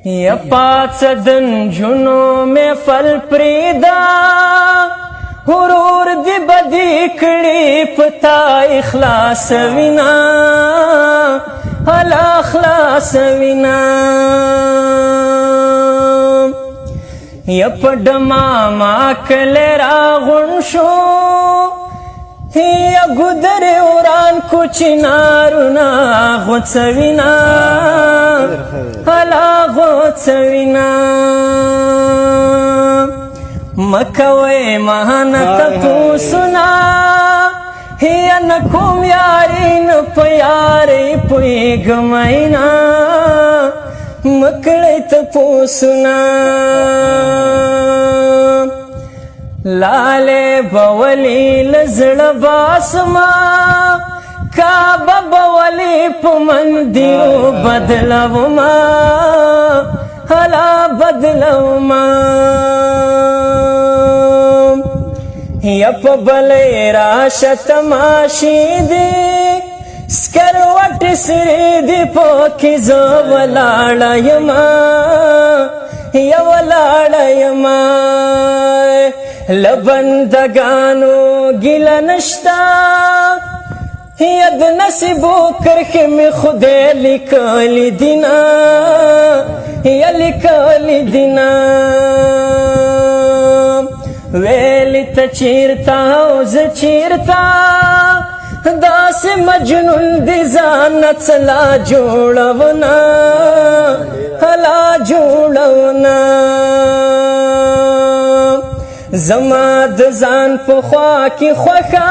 یا پاڅ دن جنو می فل پریدا، ورور دی بدی کړي پتا اخلاص وینا، هلا اخلاص وینا۔ یا پډما ما کله راغون شو، یا ګدر اوران کوچنارونه غوڅوینا، هلا غوڅوینا۔ مکوې مهان تپوسنا، هي نکوم یارین په یاري پویګمینا، مکړې تپوسنا۔ لاله بولی لزړه باسما، کعبه بولی په مندیرو بدلو ما، هلا بدلو ما۔ یا په بلې راشه تماشې دي، سکروټ سرې دي پوکې زه ولاړه یمه، یا ولاړه یمه۔ لبندگانو ګیله نشتا، ید نصیبو کرخه می خدای لیکلی دینا، یا لیکلی دینا۔ ویلی ته چیرتا او زه چیرتا، داسې مجنون دي ځان څلا جوړونه، هلا جوړونه۔ زما د ځان په خوا کې خوښه،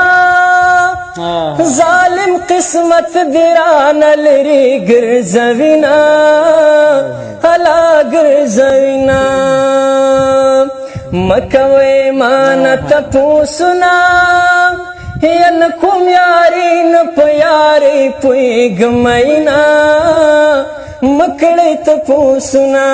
ظالم قسمت دران لري ګرځوینا، هلا ګرځوینا۔ مکوې مان تپوسنا، ین کوم یارین په یاري پویګمینا، مکړې تپوسنا۔